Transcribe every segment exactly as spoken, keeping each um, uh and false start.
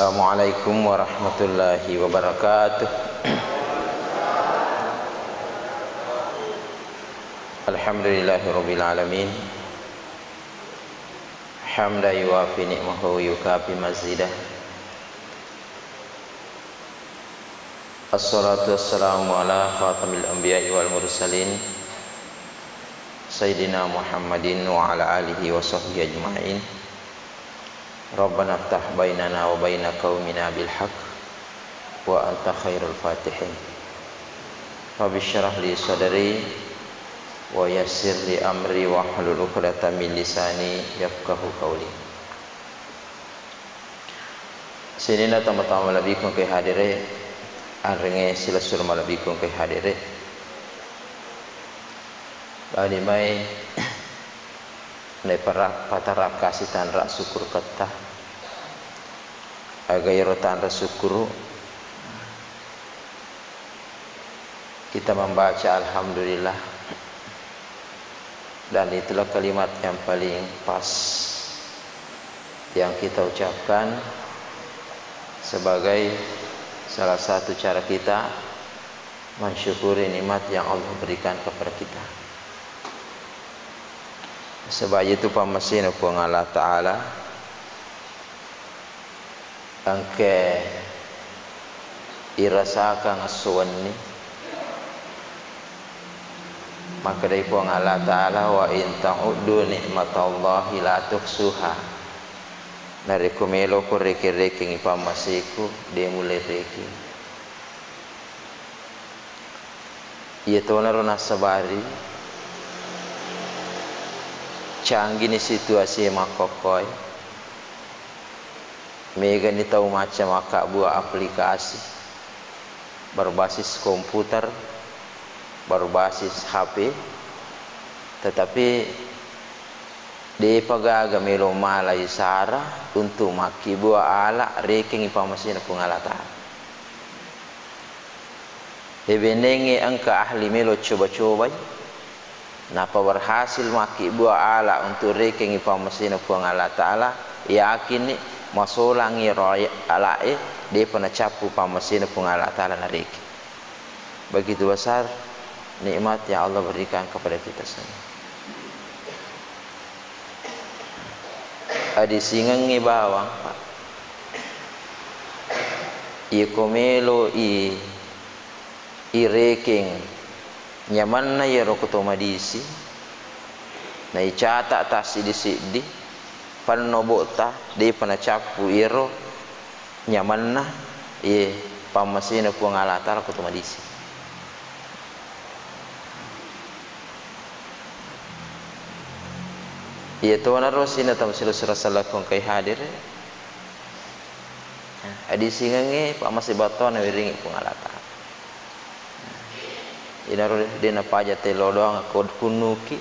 Assalamualaikum warahmatullahi wabarakatuh. Alhamdulillahirabbil alamin. Hamdan yuwafi ni'mahu wa yukafi mazidah. Assalatu wassalamu ala khatamil anbiya'i wal mursalin, Sayyidina Muhammadin wa ala alihi wa sahbihi ajma'in. Rabbana iftah bainana wa baina qaumina bil haq wa anta khairul fatihin. Rabbi syrah li sadri wa yassir li amri wahlul uqdatam min lisani yafqahu qauli. Sininna tama-tama malebbiku engkae hadere, anrengnge silessureng malebbiku engkae hadere. Bali mai naipara-, patarakkasi tanra sukkuruketta. Aga iyaro tanra sukkuru, kita membaca alhamdulillah. Dan itulah kalimat yang paling pas yang kita ucapkan sebagai salah satu cara kita mensyukuri nikmat yang Allah berikan kepada kita. Sebab itu pammasena Puang Allah Ta'ala engka irasakang esso wenni. Makkedai Puang Allah Ta'ala, "Wa in ta'uddu ni'matallahi la tuhsuha." Narekko meloko rekeng-rekengngi pammaseku, de mulle rekeng. Iyatonaro nassabari canggini situasi makkokkoe. Megani tau macca makkabbuaq aplikasi berbasis komputer, berbasis H P, tetapi depa gaga melo malai sara untuk makkibbuaq ala rekengngi pammasena Puang Allah Ta'ala. Ebenengnge engka ahli melo coba-cobai, nappa berhasil makkibbuaq ala untuk rekengngi pammasena Puang Allah Ta'ala, yakinni masolangngi ro-, ala'e, depa nacappu pammasena Puang Allah Ta'ala narekeng. Begitu besar nikmat yang Allah berikan kepada kita semua. Adisingengngi bawang, Pak. Iyako melo i irekeng nyamanna iyaro ko to madisi, na icata tassiddi-siddi, pannobo'ta, depa nacappu iyaro nyamanna, iye, pammasena Puang Allah Ta'ala ko to madisi. Iyatonaro sininna tau silessureng sellekku engkae hadere. Adisingengnge pammase battoa nawerengngi Puang Allah Ta'ala. Inaro de napaja tello doang ko kunnuki.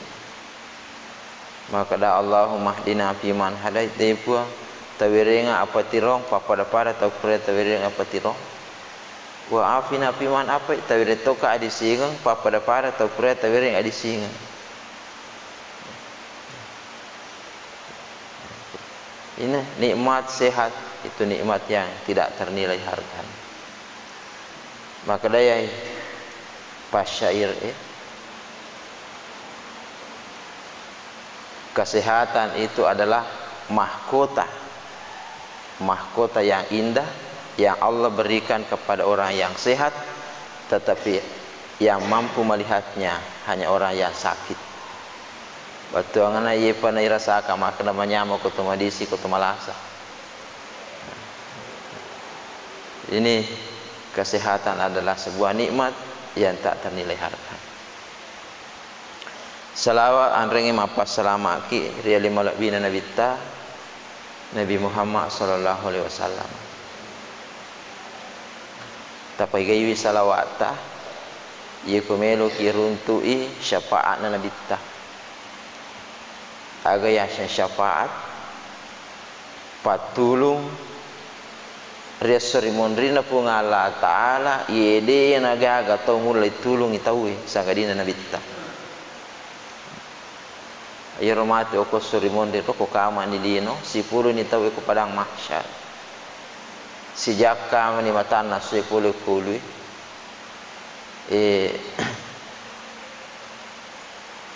Makkeda, "Allahumma hdina fiman hadait," de Puang, tawerengnga apa tirong, pappada-pada tau pura tawereng apa tirong. "Wa afina fiman afait," tawereng toka adisingeng, pappada-pada tau pura tawereng adisingeng. Ini nikmat sehat, itu nikmat yang tidak ternilai harganya. Makkedai pasyair e, kesehatan itu adalah mahkota, mahkota yang indah yang Allah berikan kepada orang yang sehat, tetapi yang mampu melihatnya hanya orang yang sakit. Bettuanna iyepa nairasakang makkeda manyameng ko to madisi, ko to malasa. Ini kesehatan adalah sebuah nikmat yang tak ternilai harga. Salawat anrengnge mappassalamaki ri ale malebbina Nabitta, Nabi Muhammad sallallahu alaihi wasallam. Tapaigaiwi salawatta, iyako meloki runtu'i syafaatna Nabitta. Aga yaseng syafaat? Pattulung ri esso ri monrinna Puang Allah Ta'ala, iye de nagaga tau mullei tulungi tauwe, sangadinna Nabitta. Iyaro mate okko esso ri monri ro, ko kamani lino, sipuluni tauwe ko padang mahsyar. Sijakka mani matanna sui pole kului. E,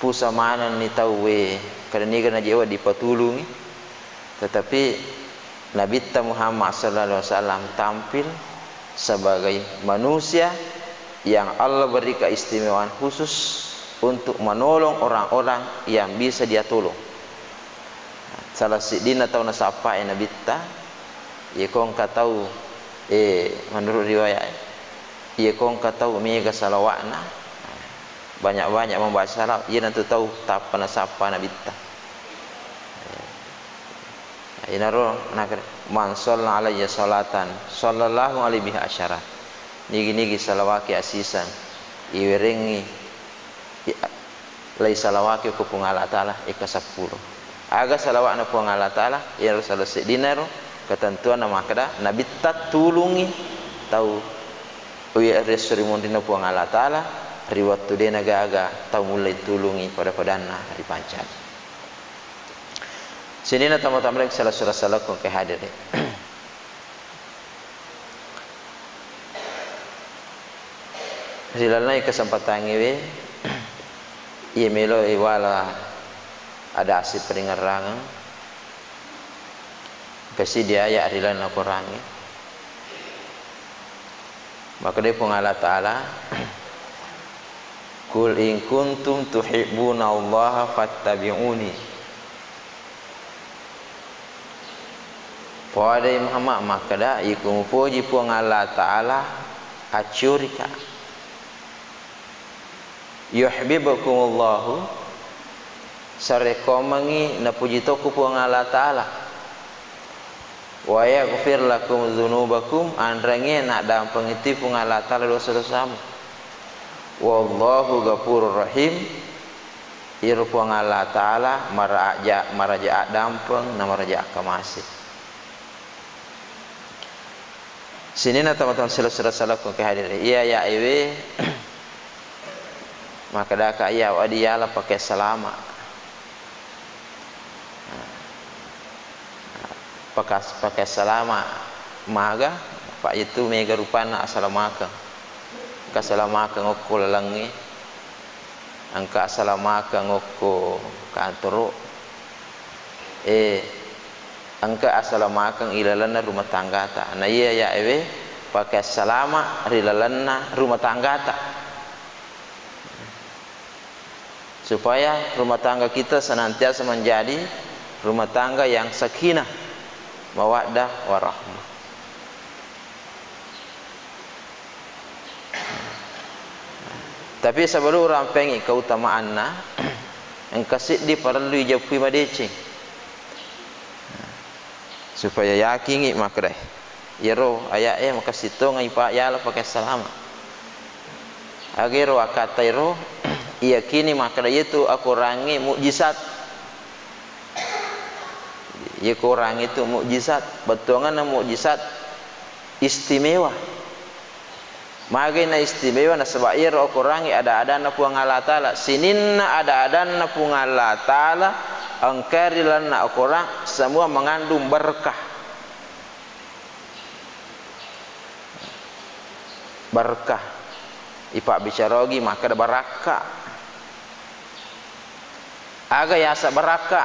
pusa manenni tauwe, kada niga najewa dipatulungi. Tetapi Nabitta Muhammad sallallahu alaihi wasallam tampil sebagai manusia yang Allah beri keistimewaan khusus untuk menolong orang-orang yang bisa dia tolong. Salah siddinna tau nasappae Nabitta, iyeko engka tau, eh, menurut riwayat, iyeko engka tau mega salawa'na, banyak-banyak membaca salawat, iyanatu tau tappa nasappa Nabitta. Inaro nakere, "Man shalla alayya salatan, sallallahu alaihi biha asyara." Nigi-nigi salawaki asiseng, iwerengngi, i-, lai salawaki ko Puang Allah Ta'ala, eka seppulo. Aga salawa'na Puang Allah Ta'ala, iyaro salah seddinaro ketentuanna makkeda, Nabitta tulungi tau wi-, riesso ri munrinna Puang Allah Ta'ala, ri wettu dena gaga tau mullei tulungi pada-padanna ripancani. Sininna tama-tama sala-, sala-, salakku engka hadere. Ri lalenna kesempatangngewe, iya melo iwala ada asipparingerrangeng, engka siddi aya ri lalenna Korangnge. Makkedai Puang Allah Ta'ala, "Qul in kuntum tuhibbunallaha fattabi'uni." Poadai Muhammad makkeda, "Iko mupoji Puang Allah Ta'ala, acciorika." "Yuhibbukumullahu," sarekkoammengngi napuji tokko Puang Allah Ta'ala. "Wa yaghfir lakum dzunubakum," anrengnge naddampengiti Puang Allah Ta'ala dosa-dosamu. "Wallahu ghafurur rahim," iyaro Puang Allah Ta'ala maraja, maraja addampeng na maraja akkamase. Sininna tama-tama sila-, sila-, salakku engka hadere. Iya, ya, ewe. Makkedaka iya, wadi yala pakai salama. Pakas-, pakai salama maga, pa itu mega rupanna asalamakeng. Engka asalamakeng okko lalengnge, engka asalamakeng okko kantoro. Eh, engka asalamakeng ilalenna rumah tanggata. Na iya ya ewe, pakai salama ri lalenna rumah tanggata. Supaya rumah tangga kita senantiasa menjadi rumah tangga yang sakinah, mawaddah, warahmah. Tapi sebelum rampengi keutamaanna, engka siddi parellu ijeppui madeceng. Supaya yakingi makkedai. Iyaro aya'e makessing tongengngi, Pak, yala pakai salama. Agero akkattairo, iyakini makkeda iyatu akorangnge mukjizat. Iya korangnge tu mukjizat, bettuanganna mukjizat istimewa. Magai na istimewa? Nasaba iyaro akorangnge ada-adanna Puang Allah Ta'ala. Sininna ada-adanna Puang Allah Ta'ala engka ri lalenna akorang semua mengandung berkah. Berkah. Ipabbicara ogi makkeda barakka. Aga yaseng barakka?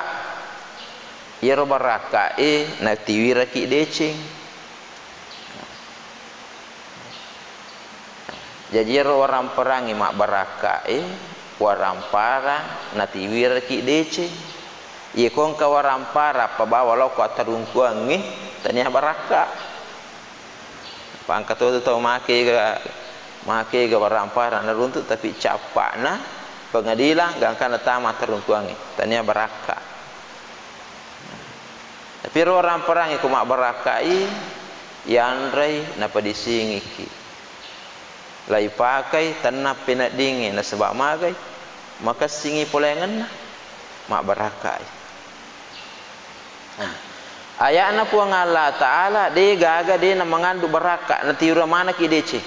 Iyaro barakka e natiwiraki deceng. Jaji iyaro waramparang e mabbarakka e, waramparang natiwiraki deceng. Iye ko engka waramparang pabawa lao ko attarungkuangnge, tania barakka. Pangka to tau makega, makega waramparang naruntu, tapi cappa'na pengadilan gangkanna tama attarungkuangnge, tania barakka. Tapi ro waramparang e ko mabbarakkai, yanrei napadisingiki. Laipakai tenna peneddingnge nasaba magai, makessingi polengenna, mabbarakkai. Nah, aya'na Puang Allah Ta'ala de gaga de namangandung barakka, natiwira manekki deceng.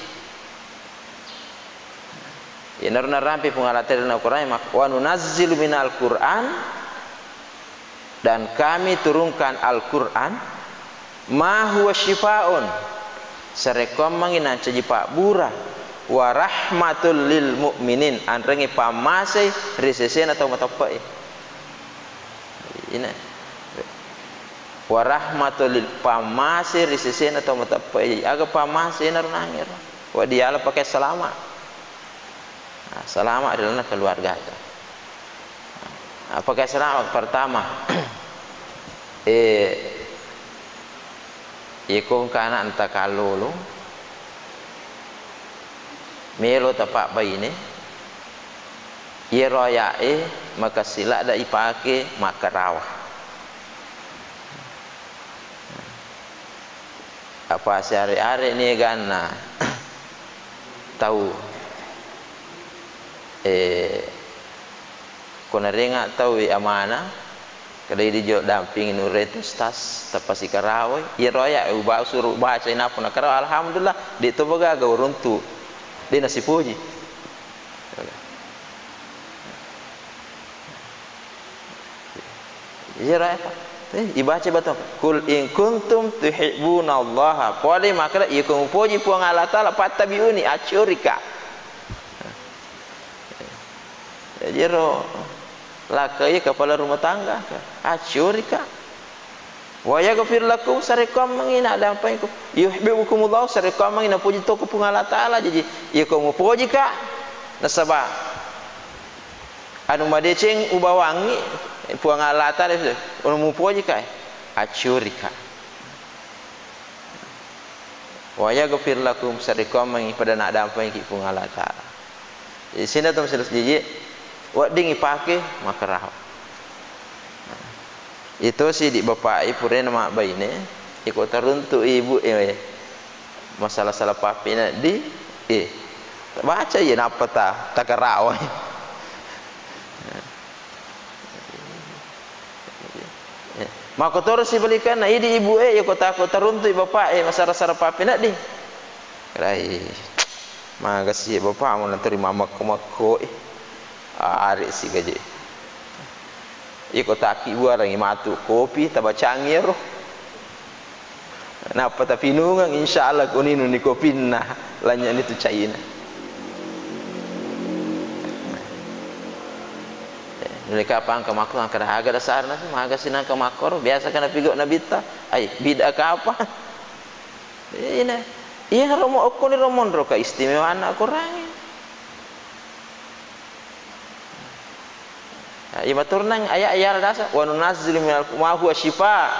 Iyanaro narampe Puang Allah Ta'ala ri Al-Qur'an, mak-, "Wa nunazzilu minal Qur'an," dan Kami turunkan Al-Qur'an, "ma huwa syifaun," Sarekkoammengngi nancaji pabbura, wa rahmatul lil mu'minin, anrengngi pammasei ri sesena tau mateppe'e. Ina. Wa rahmatul lil, pammasei ri sesena tau mateppe'e. Aga pammasei enaro nangero? Wa diala pakai salama. Nah, salama ri lalenna keluargata. Nah, pakai salama pertama, eh, iko engka ana' enta kallolo, melo tapabbaine, iyaro aya'e makessing ladde ipake makkarawa. Apa siare-are ni eganna tau, eh, ko narenga tau, eh, amanah, kada idi jo dampingi nurete ustaz, tapasikarawai. Iyaro aya uba-, suru baca inappa nakarawa, alhamdulillah, de to bagaga uruntu, de nasipuji. Iyaro ayat. Eh, ibaca batong. "Qul in kuntum tuhibbunallaha." Pole makkeda, "Iyako mupoji Puang Allah Taala, fattabi'uni, acciorika." Jadi ro lakka iya kepala rumah tangga, acciorika. "Wa yaghfir lakum," sarekkoammengngi naddampengiko. "Yuhibbukumullah," sarekkoammengngi napoji toko Puang Allah Taala. Jadi, iyako mupojika, nasaba anu madeceng ubawangngi Puang Allah Taala, anu mupojika, acciorika. "Wa yaghfir lakum," sarekkoammengngi pada naddampengiki Puang Allah Taala. Jadi, sininna to masirus jiji, wedding ipake makkarawa. Itu sidi bapak e purana mabbaine, iko taruntu ibu e, masalah-salah papina di, eh, baca iya nappa ta, takarawa. Makkotoro sibalikanna, idi ibu e, iyako tako taruntui bapak e, masara-sara papina di. Rai. Magasi bapakmu naterima makko-makko, eh. Are sigaje. Iko takki buarangi matu kopi, tabacangi ero. Nappa tapinungeng, insya Allah kuninunni kopinna, lanyani tu caina. Eh, nulika pangka makko, angka aga dasarna tu, magasi nangka makkoro, biasa kana pigo nabitta, ai, bid'ah ka apa? Ina, iya romo okkoni romonro keistimewaanna Korangnge. Nah, imaturunang ayat iyala dasa, "Wa nunazzilu minal ma huwa syifa."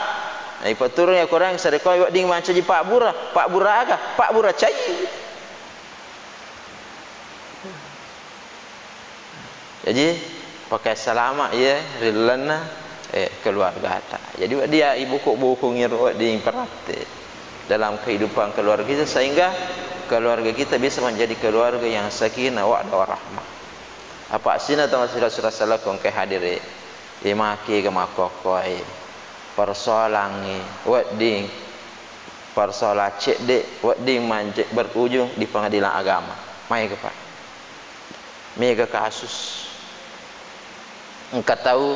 Nah, ipaturungi Korangnge sarekkoe wedding mancaji pabbura. Pabbura aga? Pabbura cai. Jaji, pakai salama iya ri lalenna, eh, keluargata. Jadi, wedding iya iboko-bokongi ro wedding iparatte dalam kehidupan keluarga kita, sehingga keluarga kita bisa menjadi keluarga yang sakinah, mawaddah, warahmah. Apa asina tau sila-sila salako engka hadire, eh, makega makkokkoe, persoalangnge wedding, persoalan cedde wedding manje-, berujung di pengadilan agama. Maega, Pak. Mega kasus. Engka tau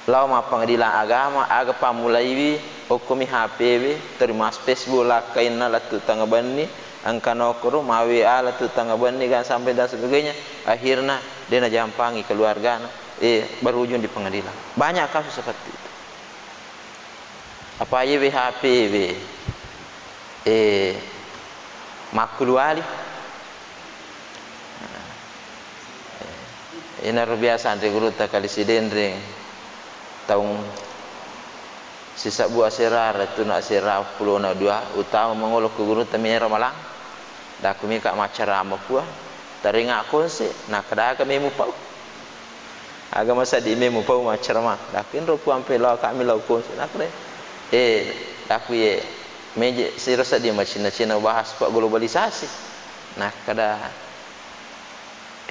lao mappengadilan agama, aga pammulaiwi, okkomi H P we, terima Facebook lakkainna lettu tengnga benni, engka nokkoro ma W A lettu tengnga benni, dan sampai dan sebagainya. Akhirna de najampangi keluargana, eh, berujung di pengadilan. Banyak kasus seperti itu. Apa iye we H P we, eh, makkuluwali. Nah, eh, inaro biasa anre gurutta kali Sidenreng taung sisebbu asera, rettuna asera pulona dua, utama mangolo ku gurutta mero malang. Dakku mika maccarama pua, taringa konse, nakkeda aga memu pau. Aga maseddi memu pau maccarama. Dakku inro puang pe lao kami lao konse, nakkeda. Eh, dakku ye, meje siro seddi macinna-cinna bahas pa globalisasi. Nakkeda,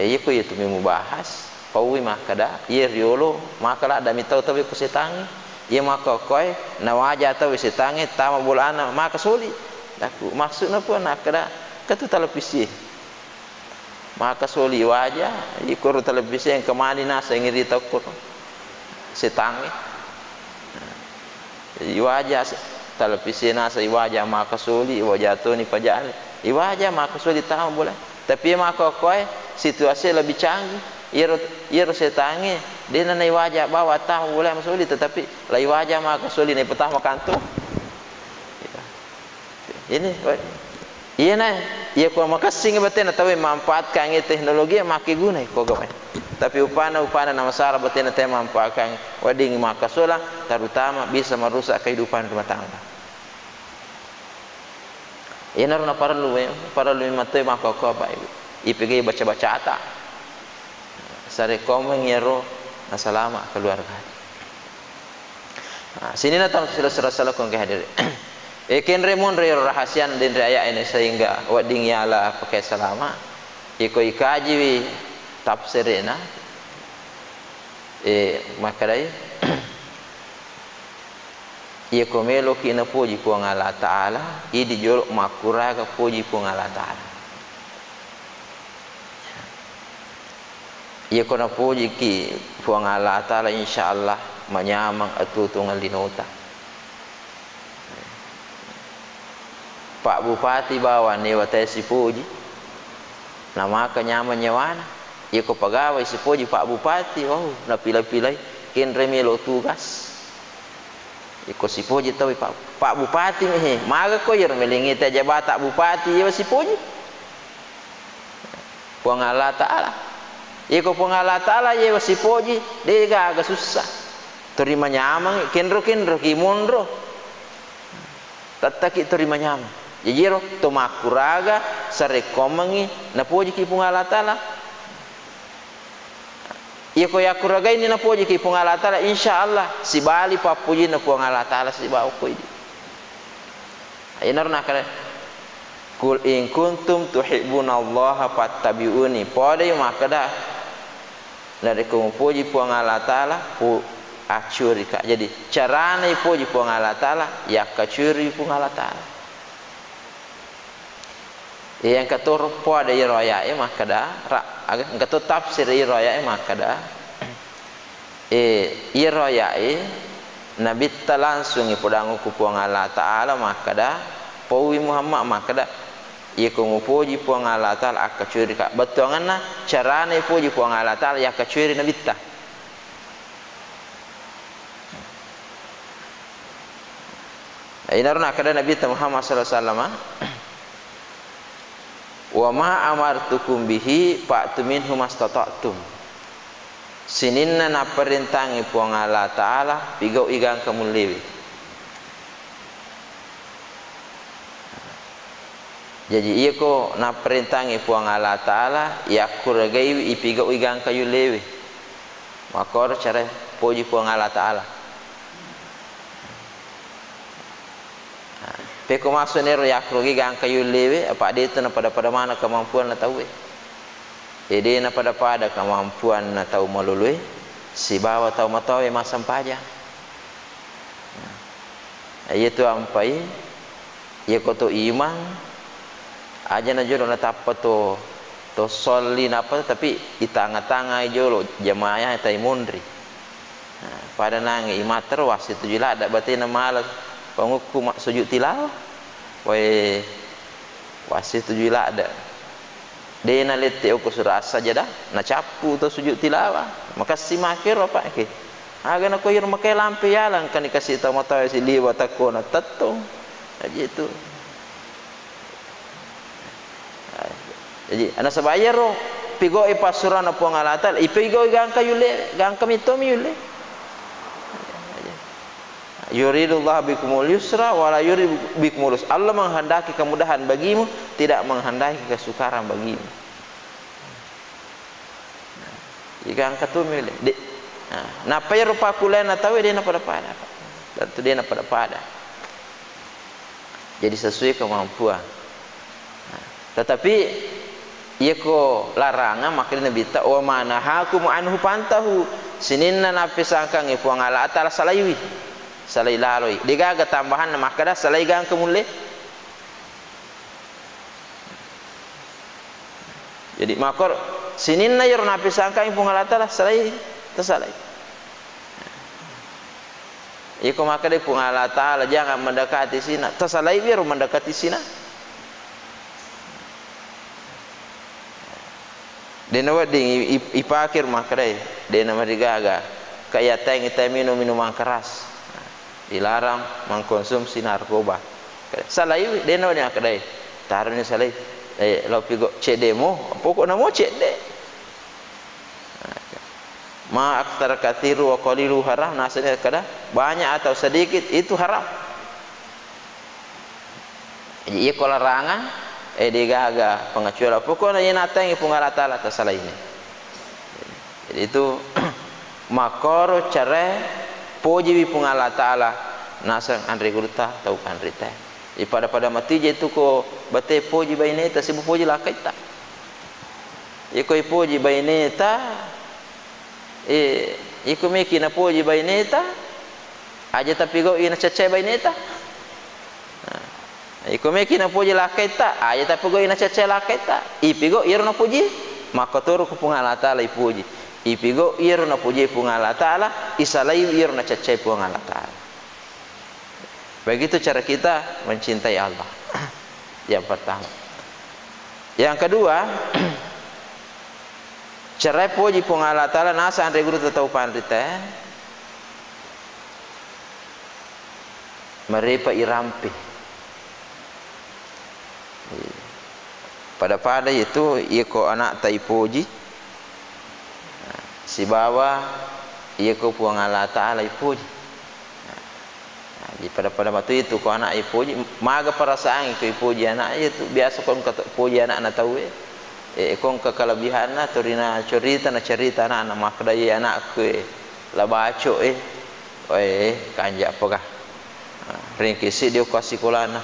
eh, iyako iyatu memu bahas, paui makkeda, iye riolo, maka ladda mitau tau ko setangnge. Iye makkokkoe, nawaja tau setangnge, tama bolana, maka soli. Dakku, maksudna pua nakkeda, ketu televisi. Maka soli waja, ikoro televisi engka mani naseng irita okkoro. Setangnge. Jadi waja se-, Televisi naseng iwaja makasoli, iwaja toni pajale. Iwaja makasoli tama bola. Tapi iya makokkoe situasi lebih canggih. Iyaro, iyaro setangnge, de' na naiwaja bawa tama bola masoli, tetapi la iwaja makasoli naipatama kantong. Ini, iyana, iya ko makessing batena tauwe manfaatkan teknologi, makkegunai ko gawai. Tapi upana, upana na masalah batena tauwe manfaatkan, wedding makkasolang, terutama bisa merusak kehidupan rumah tangga. Iyanaro naparellu, parellu memang tauwe makkokkoe, Bapak Ibu. Ipegai baca-bacata. Sarekkoammengngi iyaro nasalama keluarga. Nah, sininna tau silessureng salakko engka hadiri. E, kenre monro iyaro rahasiana denre aya'e sehingga wedding yala pakai salama. Iko ikajiwi tafsirena, e, makkedai, iyako meloki napoji Puang Allah Ta'ala, idi jolo makkuraga poji Puang Allah Ta'ala. Iyako napojiki Puang Allah Ta'ala, insya Allah manyameng atuo-tuongeng linota. Pak Bupati bawang newa tae sipoji, namaka nyameng nyawana. Iyako pegawai sipoji Pak Bupati, oh, napilai-pilai, kenre melo tugas. Iko sipoji tauwe, Pak, Pak Bupati mi, he, maga ko iyaro melengngi te jabata bupati, yewa sipoji. Puang Allah Ta'ala. Iko Puang Allah Ta'ala yewa sipoji, de' gaga sussa. Tori manyameng, kenro-kenroki monro. Tettaki tori manyameng. Jaji iyaro to makkuraga sarekkoammengngi napojiki Puang Allah Ta'ala. Iyako yakkuragaini napojiki Puang Allah Ta'ala, insya Allah sibali pappojinna Puang Allah Ta'ala sibawa ko idi. Iyanaro nakkeda, "Qul in kuntum tuhibbunallaha fattabi'uni." Podai makkeda, narekko mupoji Puang Allah Ta'ala, pu-, accurika. Jadi, carana ipoji Puang Allah Ta'ala, yakkacuri Puang Allah Ta'ala. Iya, engka to ro-, poada iyaro aya'e makkeda, ra-, aga-, engka to tafsir iyaro aya'e makkeda, e, iyaro aya'e Nabitta langsung ipodangukku Puang Allah Ta'ala makkeda, "Pauwi Muhammad," makkeda, "Iyako mupoji Puang Allah Ta'ala, akkacurika." Bettuanganna, carana ipoji Puang Allah Ta'ala, yakkacuri Nabitta. Inaro nakkeda Nabitta Muhammad sallallahu alaihi wasallam, "Wa ma amartukum bihi fa'tu minhu mastata'tum." Sininna napparentangi Puang Allah Ta'ala, pigau'i gangka mullewe. Jaji, iyako napparentangi Puang Allah Ta'ala, yakkuragaiwi ipigau'i gangka yullewe. Makkoro cara poji Puang Allah Ta'ala. Nah, pekko maksudna ero yakkuragaiwi gangka yullewe, apa' de'tu napada-pada maneng kemampuanna tauwe. E, de' napada-pada kemampuanna tau maloloe sibawa tau matoawe massempajang. Nah, iyatu ampai, iyako to imang, aja na jolo natappa to, to solli napa, tapi itanga-tangai jolo jamaah tai monri. Nah, pada nange imattero wassituju ladde' batena mala pangukku ma-, sujud tilawah. Wae, wassituju ladde'. De' nalette okko surah As-Sajdah, nacappu to sujud tilawah. Makassi makkero apa' ke. Aga nako iro makai lampe yala, engkani kasi tau matoa siliwa takkona tettong. Jadi itu. Jadi, nasaba' iyaro pigau'i passurana Puang Allah Ta'ala, ipigau'i gangka yulle, gangka mitomi yulle. Yuridullahu bikumul yusra wa la yuridu bikumul usra. Allah menghendaki kemudahan bagimu, tidak menghendaki kesukaran bagimu. Jadi gangka tu mile. De-, nah, nappa iyaro pakkuleanna tauwe de' napada-pada. Tentu de' napada-pada. Jadi sesuai kemampuan. Nah, tetapi iyako larangan, makkeda Nabitta, "Wa ma nahakum anhu fantahu." Sininna nappesangkangngi Puang Allah Ta'ala, salaiwi. Salai laloi. De' gaga tambahanna makkeda salai gangka mulle. Jadi, makkoro sininna iyaro nappesangkangngi Puang Allah Ta'ala, salai, tasalai. Iko makkedai Puang Allah Ta'ala, "Jangan mendekati zina." Tasalaiwi ro mendekati zina. Dena wedding i-, i-, ipake ro makkedai, dena marigaga. Kayatengi te minum minuman keras. Dilarang mengkonsumsi narkoba. Salaiwi, dena wedding makkedai. Taroni salai. Eh, lopi go ceddemo, pokokna mo cedde. Ma aktsara katsiru wa qalilu haram, naseng kada banyak atau sedikit itu haram. Jadi, iya ko larangan, eh, degaga pengecuali. Pokokna iya natengi Puang Allah Ta'ala tasalaini. Jadi itu makkoro care pojiwi Puang Allah Ta'ala naseng anre gurutta tau panrita. Jadi pada-pada matija itu ko bate poji baineta sibu poji lakaitta. Iko ipoji baineta, eh, iko meki napoji baineta, aja tapigau'i nacaccai baineta. Nah, iko meki napoji lakaitta, aja tapigau'i nacaccai lakaitta. Ipigau iyaro napoji, makkotoro ko Puang Allah Ta'ala ipoji. Ipigau iyaro napoji Puang Allah Ta'ala, isalai iyaro nacaccai Puang Allah Ta'ala. Begitu cara kita mencintai Allah. Yang pertama. Yang kedua, cara poji Puang Allah Ta'ala naseng anre gurutta tau panrita, marepa irampe. Pada-pada itu, iya ko anakta ipoji, sibawa iya ko Puang Allah Ta'ala ipoji. Nah, jadi pada-pada matu itu ko anak ipoji, maga perasaan ko ipoji anak itu biasa ko engka to poji anakna tauwe. Eh, ko engka kelebihanna, torina cerita, na cerita anak-anak makkeda, "Iya anakku, eh, la baco, eh." Oe, kanja' apa kah? Ah, ringki' siddi okko assikolana.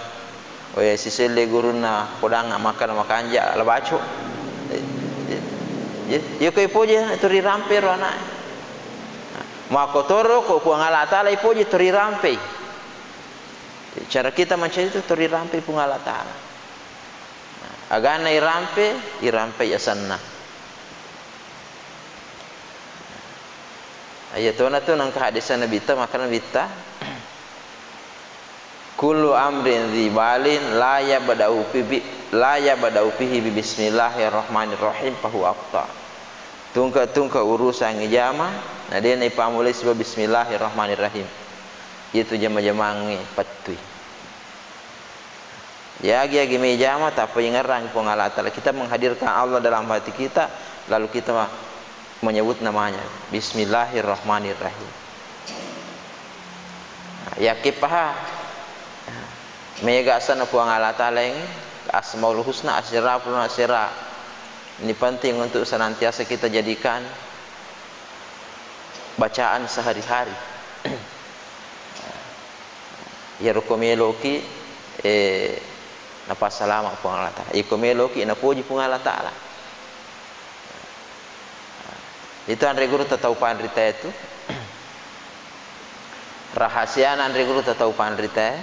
Oe, siselle gurunna podang makkeda makanja' la baco. Eh, eh, eh, iya ko ipoji tu rirampe ro ana'e. Nah, makkotoro ko Puang Allah Ta'ala ipoji tu rirampei. Cara kita mencari itu tu rirampei Puang Allah Ta'ala. Nah, aganna irampe, irampei asenna. Iya tona tu nengka hadis Nabitta, makkeda Nabitta, "Kullu amrin dzi balin la yabda'u fi bi-, la yabda'u fihi bi bismillahirrahmanirrahim fahuwa aqta." Tungke-tungke urusangnge jama, na de' naipammulai sibawa bismillahirrahmanirrahim. Itu jama-jamangnge pattui. Yagi-yagi mejama, tappa ingerang Puang Allah Ta'ala. Kita menghadirkan Allah dalam hati kita, lalu kita ma-, menyebut namanya. Bismillahirrahmanirrahim. Nah, yakin paha. Mega asenna Puang Allah Ta'ala yang Asmaul Husna, Asyraful Asyra. Ini penting untuk senantiasa kita jadikan bacaan sehari-hari. Iyaro ko meloki, eh, napassalama Puang Allah Ta'ala. Iko meloki napoji Puang Allah Ta'ala. Itu anre gurutta tau panrita itu. Rahasiana anre gurutta tau panrita,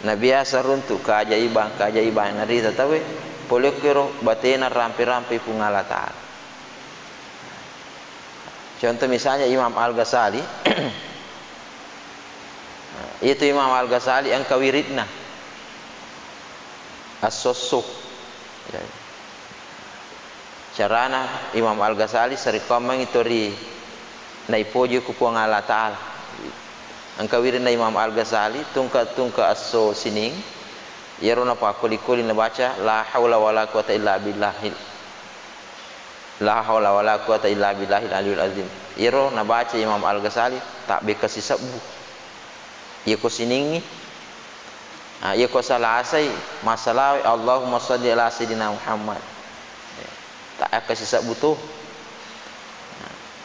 na biasa runtu keajaiban-keajaiban narita tauwe, pole kero batena rampe-rampe Puang Allah Ta'ala. Contoh misalnya Imam Al-Ghazali, itu Imam Al-Ghazali engka wiridna assosso. Carana Imam Al-Ghazali sarekkoammengngi tori naipoji ku Puang Allah Ta'ala. Engka wiridna Imam Al-Ghazali, tungke-tungke esso sining, iyaro napakkuli-kuli nabaca, "La haula wala quwata illa billahil." La haula wala quwata illa billahil aliyul azim. Iyaro nabaca Imam Al-Ghazali, tabbekka sisebbu. Iyako siningngi, ah, iyako salasai, massalawe, "Allahumma shalli ala sayyidina Muhammad." Ta-, akka sisebbu tu.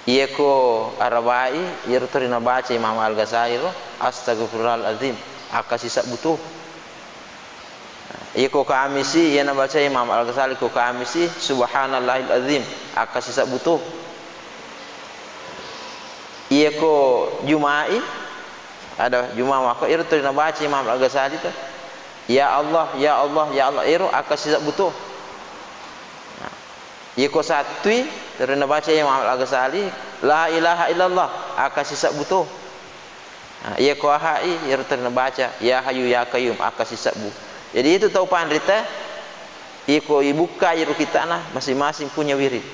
Iyako arabai, iyaro turi nabaca Imam Al-Ghazali ro, "Astaghfirullahal azim." Akka sisebbu tu. Iyako Kamisi, iya nabaca Imam Al-Ghazali ko Kamisi, "Subhanallahil azim." Akka sisebbu tu. Iyako Juma'i, ada Juma' mako, iro turi nabaca Imam Al-Ghazali tu, "Ya Allah, ya Allah, ya Allah." Iro akka sisebbu tu. Nah, iyako Sattui, turi nabaca Imam Al-Ghazali, "La ilaha illallah." Akka sisebbu tu. Nah, iya ko ahai, iyaro teri nabaca, ya hayu ya qayyum, akka sisebbu. Jadi itu tau panrita, iko ibukka iyaro kitana, masing-masing punya wirid.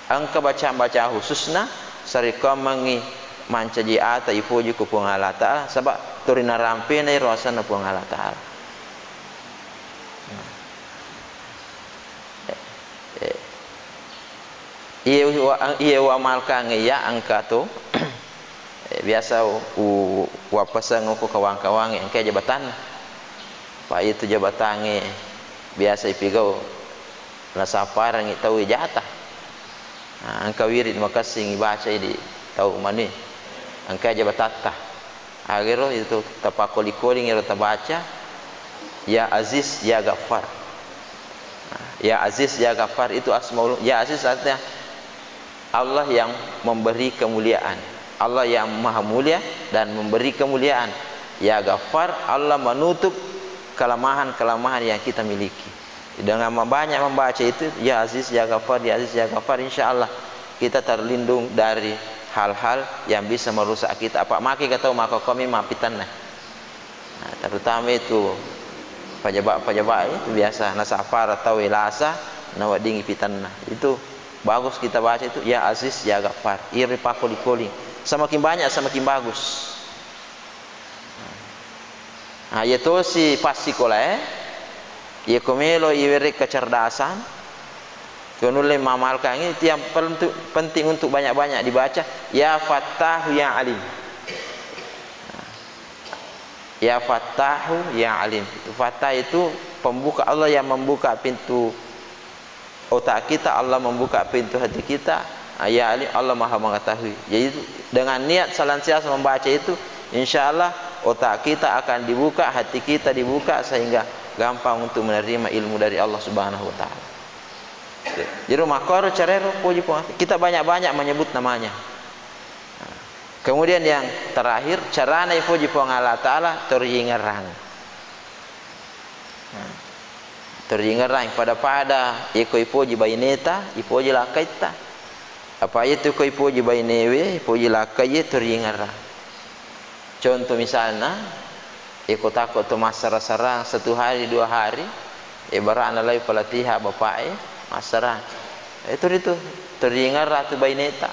Engka bacaan-bacaan khususna, sarekkoammengngi mancaji ata ipoji ko Puang Allah Ta'ala, saba tori narampena iyaro asenna Puang Allah Ta'ala. Nah. Eh, eh. Iye wa-, iye uamalkangnge iya engka to. Eh, biasa u-, u-, uwappaseng ko kawang-kawangnge engka jabatanna. Pa itu jabatangnge biasa ipigau nasaparengngi tau jata. Nah, engka wirid makessing ibaca idi tau mani. Engka jabatatta. Agaro itu tapakkoli-koling ero tabaca, Ya Aziz, Ya Ghaffar. Nah, Ya Aziz, Ya Ghaffar itu asmaul, Ya Aziz artinya Allah yang memberi kemuliaan. Allah yang maha mulia dan memberi kemuliaan. Ya Ghaffar, Allah menutup kelemahan-kelemahan yang kita miliki. Dengan banyak membaca itu, Ya Aziz, Ya Ghaffar, Ya Aziz, Ya Ghaffar, insya Allah kita terlindung dari hal-hal yang bisa merusak kita. Apa maki kata maka kami mapitanna. Nah, terutama itu pejabat-pejabat itu biasa nasafara tau elasa naweddingi pitanna. Itu bagus kita baca itu, Ya Aziz, Ya Ghaffar. Iri pakoli-koli. Semakin banyak, semakin bagus. Nah, iya tosi passikolae, iya ko melo iwereng kecerdasan, ko nulle mamalkangngi, itu yang pentu-, penting untuk banyak-banyak dibaca, Ya Fattahu Ya Alim. Nah, Ya Fattahu Ya Alim. Itu Fattah itu pembuka, Allah yang membuka pintu otak kita, Allah membuka pintu hati kita. Ah, Ya Alim, Allah Maha Mengetahui. Jadi, dengan niat senantiasa membaca itu, insya Allah otak kita akan dibuka, hati kita dibuka, sehingga gampang untuk menerima ilmu dari Allah Subhanahu wa Ta'ala. Jadi, makkoro carero, puji Puang. Kita banyak-banyak menyebut namanya. Nah, kemudian yang terakhir, carana ipoji Puang Allah Ta'ala, toriingerang. Nah, toriingerang pada-pada, iko ipoji baineta, ipoji lakkaitta. Apa itu ko ipoji bainewe, ipoji lakkaiye, toriingerang. Contoh misalna, iko takko to massara-sarang satu hari, dua hari, ibaratna lai pelatihan bapaknya, massara. Itu ritu, toriingerang tu baineta.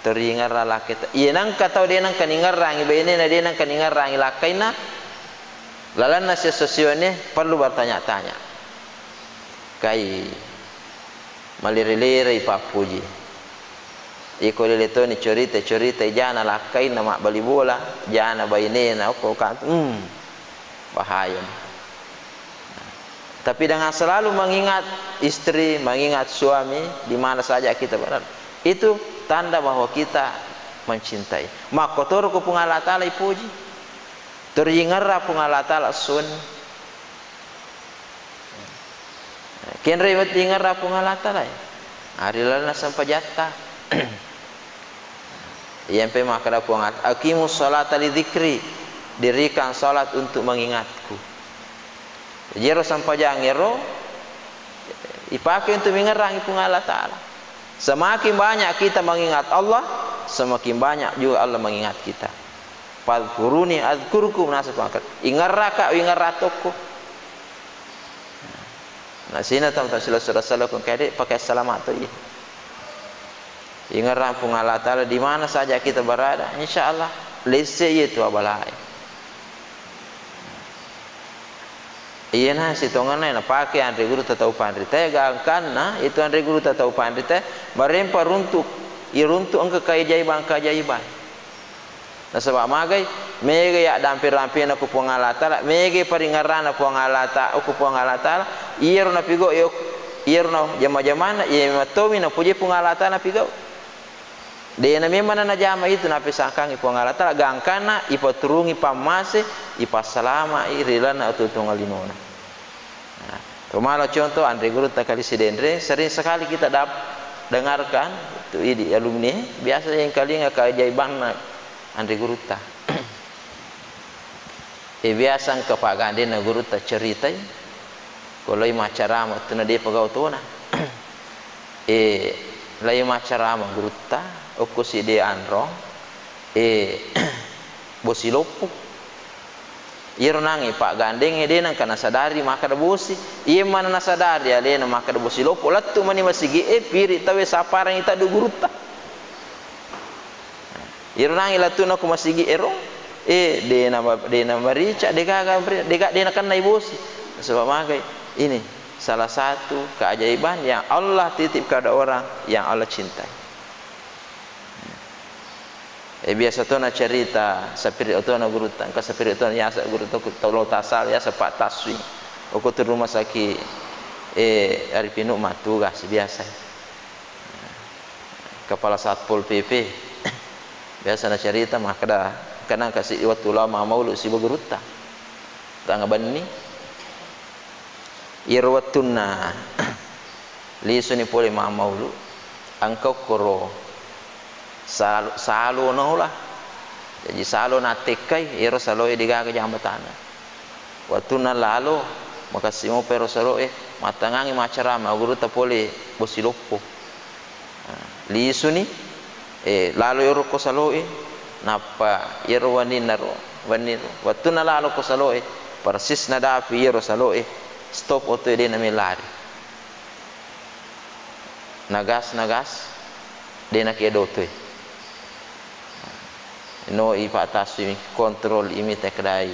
Toriingerang lakkaitta. Iya nengka tau de nengka ningerrangi bainena, de nengka ningerrangi lakkainna, lalenna siesso-sione perlu bertanya-tanya. Kai malere-lerei pappuji. Iko lele toni corita-corita jana lakkainna mabbali bola, jana bainena, okko ka-, hmm, bahaya. Tapi dengan selalu mengingat istri, mengingat suami, di mana saja kita berada, itu tanda bahwa kita mencintai. Makkotoro ko Puang Allah Ta'ala ipuji. Toriingerra Puang Allah Ta'ala sun. Kenre wedding ingerra Puang Allah Ta'ala. Ari lalenna sempajatta. Iyampe makkeda Puang Allah, "Aqimus sholata li dzikri." Dirikan salat untuk mengingatku. Jadi, ero sempajang ero ipake untuk mengerangi Puang Allah Ta'ala. Semakin banyak kita mengingat Allah, semakin banyak juga Allah mengingat kita. "Fadzkuruni adzkurkum," naseng Puang Allah Ta'ala. Ingerraka, ingerra tokko. Nah, sina tau-tau sila sura-sala ko kede pakai salama to iya. Ingerang Puang Allah Ta'ala di mana saja kita berada, insya Allah lesse iya tu abalae. Iya na sitongenna na pake anre gurutta tau panrita, gangkanna itu anre gurutta tau panrita marempa runtuk, iruntuk engka keajaiban-keajaiban. Nasaba magai, mega iya dampe-rampena ku Puang Allah Ta'ala, mega paringerrana Puang Allah Ta-, ku Puang Allah Ta'ala, iyaro napigau, iyo, iyaro na jama-jamanna, iya mattomi napuji Puang Allah Ta'ala napigau. Dena memang najama itu napesangkangi Puang Allah Ta'ala, gangkanna ipaturungi pammase, ipassalamai ri lalenna atuo-tuongeng linona. Nah, tomala contoh anre gurutta kali Sidenreng, sering sekali kita dap-, dengarkan, tu idi alumni, biasa yang kalinga keajaibanna anre gurutta. Eh, biasa engka paggandenna gurutta ceritai, ko lai maccarama tu na depa gau tona. Eh, lai maccarama gurutta, okko siddi anrong, eh, bosi loppo. Iyaro nangi paggandengnge de nengka nasadari makkeda bosi. Iye mana nasadari alena makkeda bosi loppo, lettu mani masigi'e, piri tauwe saparangi taddu gurutta. Iyaro nangi lattuna ko masigi ero, eh, de na, de na marica, de gaga, de ga, de nakennai bosi. Nasaba magai, ini salah satu keajaiban yang Allah titip kepada orang yang Allah cintai. Eh, biasa to na cerita, sapiri otona gurutta, engka sapiri otona yasa gurutta, tau lo tasal, yasa Pak Taswi. Oko tu rumah sakit, eh, Arifinu matugas biasa. Kepala Satpol P P. Biasa na cerita makkeda, kenang kasi wettu lao mammaulu siba gurutta. Tanga benni. Iyaro wettunna lisuni pole mammaulu, engka okkoro salo, salo naola. Jaji salo nattekkai, iyaro saloe degaga jambatanna. Wettunna lalo, makessing mopa ero saloe, mattangangi maccarama gurutta pole bosi loppo. Lisuni, eh, lalo ero ko saloe, nappa iyaro wenninnaro, wenniro, wettunna lalo ko saloe, persis nadapi iyaro saloe, stop otoe de name lari. Nagas, nagas, de nakedo otoe. No i Pak Taswi mi kontrol imi tekdai.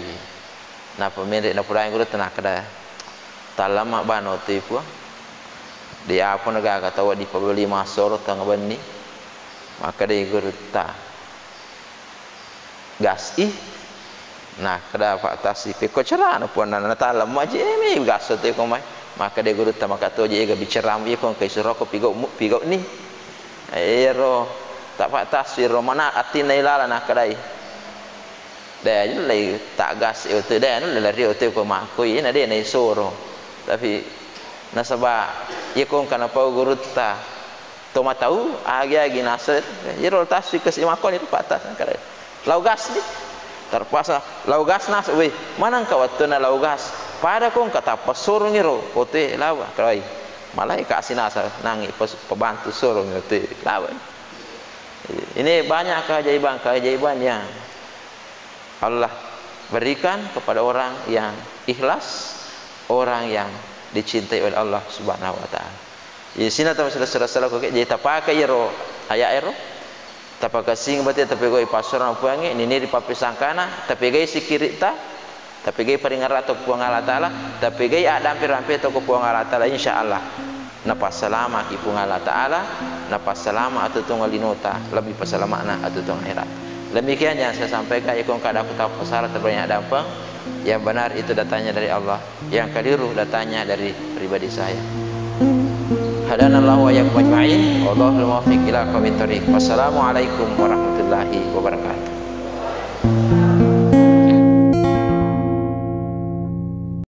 Napa menre na purai gurutta nakkeda, "Tallamma bano tu Puang. De apa na gaga tau dipabeli massoro tanga benni." Makkeda gurutta, "Gas i." Nakkeda Pak Taswi, "Pekko carana Puang na, natallamma je mi gas tu ko mai." Makkeda gurutta, "Maka to je ega bicaramu iko engka isuroko pigau mu, pigau ni." Ero ta Pak Taswi ro mana atinna ilala nakkedai. De nulle taggas e oto, de nulle lari oto ko makkoi, na de naisoro. Tapi nasaba iya ko engka napau gurutta to matau, agi-agi naseng, iyaro Taswi kasi makkoni tu Pak Tas, engka lao gas ni. Terpaksa lao gas naseng, weh, mana engka wettunna lao gas? Pada ko engka tappa sorong iro oto e lao, kalai. Malai kasi naseng, nangi pes-, pebantu sorong oto e lao. Ini banyak keajaiban-keajaiban yang Allah berikan kepada orang yang ikhlas, orang yang dicintai oleh Allah Subhanahu wa Ta'ala. Jadi, sina tama sila-sila-sila ko ke, jadi tapake iyaro ayat ero, tapakasing berarti tapegoi passurang Puangnge, nini ri pappisangkana, tapegai sikiritta, tapegai paringara to Puang Allah Ta'ala, tapegai addampe-rampe to ko Puang Allah Ta'ala, insya Allah. Napassalamaki Puang Allah Ta'ala, napassalama atuo-tuongeng linota, lebbi passalama'na atuo-tuongeng akhirat. Demikian yang saya sampaikan, iko engka ada aku tahu pasal terbanyak dampeng, yang benar itu datangnya dari Allah, yang keliru datangnya dari pribadi saya. Hadanallahu wa iyyakum ajma'in, wallahul muwaffiq ila aqwamit thariq. Wassalamualaikum warahmatullahi wabarakatuh.